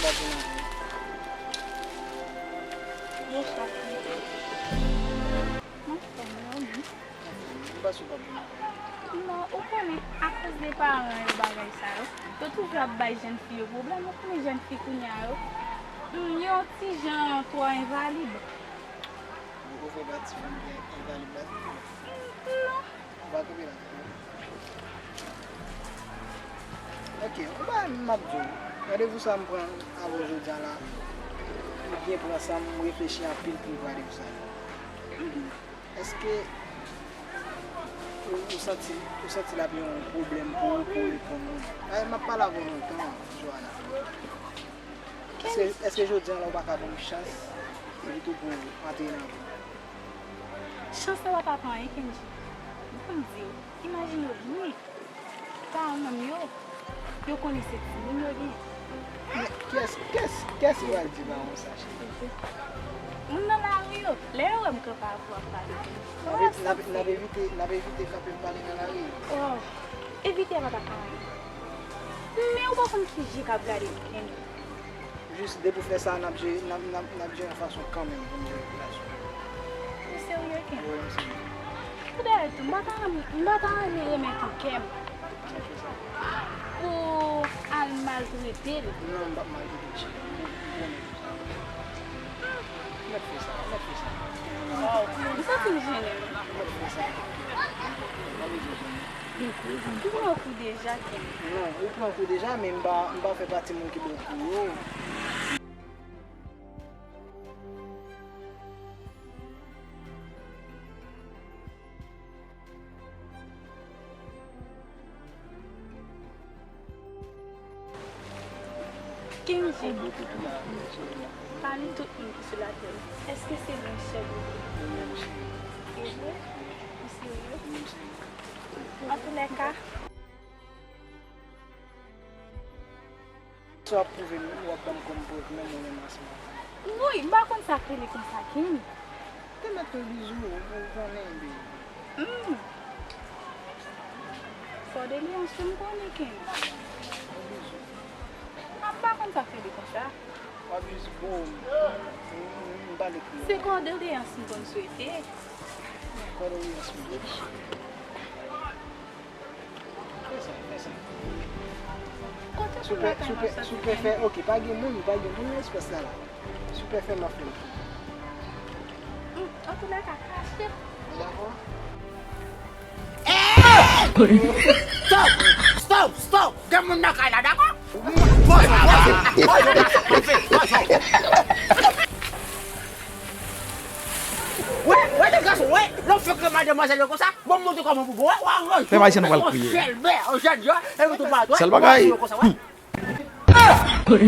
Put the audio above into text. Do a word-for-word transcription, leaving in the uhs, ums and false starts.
Yo, chak. Mwen fè mwen menm. M panse w p ap vin ankò. Non, ou konnen, akoz de paran yo, bagay sa yo, yo toujou ap bay jèn fi yo pwoblèm. Ou konnen jèn fi kounye a yo, hmm, yo ti jan twò envalid. Ou fè pati fanmi envalid la tou? Non. Ou pa kenbe la. Ok, yon bagay m ap di w. Randevou sa m pran avè w jodi a la, m byen pran san m, m reflechi anpil pou m pran randevou sa. Èske ou, ou santi, ou santi l ap yon pwoblèm pou ou, pou w reponn mwen? Bagay m ap pale avè w lontan, Johanna. Èske, èske jodi a la ou pa ka ban m chans epi tou pou antre nan vi m? Chans la pa t ap anyen, Kendji. Ban m di w, imajine w byen. Paran m yo, yo konnen se timoun yo genyen. Men kiyès, kiyès, kiyès ki pral di paran w sa, cheri? Moun nan lari yo, lè yo wè m kanpe avè w ap pale. N ap, n ap, n ap evite, n ap evite kanpe pale nan lari. Oh, evite a pa t ap anyen. Men ou pa konn ki je k ap gade m, Kendji. Jis depi w fè sa, n ap jere, n ap, n ap, n ap jere yon fason kanmenm pou n jere relasyon. Ou serye, Ken? Wi, m serye. Poudayè tou, m pa ta renmen, m pa ta renmen remet ou kè m pou al maltrete l. Non, m p ap maltrete l, cheri. M pwomèt ou sa. M mèt fè sa, m mèt fè sa. Waw, m santi m jennen. M mèt fè sa. M pa bezwen jennen. Ou pran kou deja, Ken? Non, ou pran kou deja, men m pa, m pa fè pati moun ki ba w kou yo. Kendji, pami tout moun ki sou latè, èske se mwen sèl ou ye? E vre? Ou serye? Antoulèka, sa w ap pwouve m, w ap ban m kòm prèv menm ou menm ansanm avè m? Woy, m pa konn sa k rele konsa, Ken. Te mèt yon bizou, ou konnen, baby. Hmm. Fò deliyans tou m konnen, Ken. Yon bizou. A, m pa konn sa k rele konsa. W ap jis bon, m, m, m pale kreyòl. Se kondoleyans m konn swete. Kondoleyans m. Fè sa, fè sa. Kote pou lakay mwen soti, Ken? Souple, souple, ok, pa gen moun, pa gen moun nan espas la la. Souple, fè m afè m. Hmm, antoulèka, kache. Ou dakò? Stop! Stop! Stop! Gen moun nan kay la, dakò? Wè, wè, de gason, wè, lè w fèk remake madmwazèl yo konsa, bon, m montre kòman pou bon, wè, wè, wè. Pèp ayisyen nou pral kriye. Sèl bagay. Wè.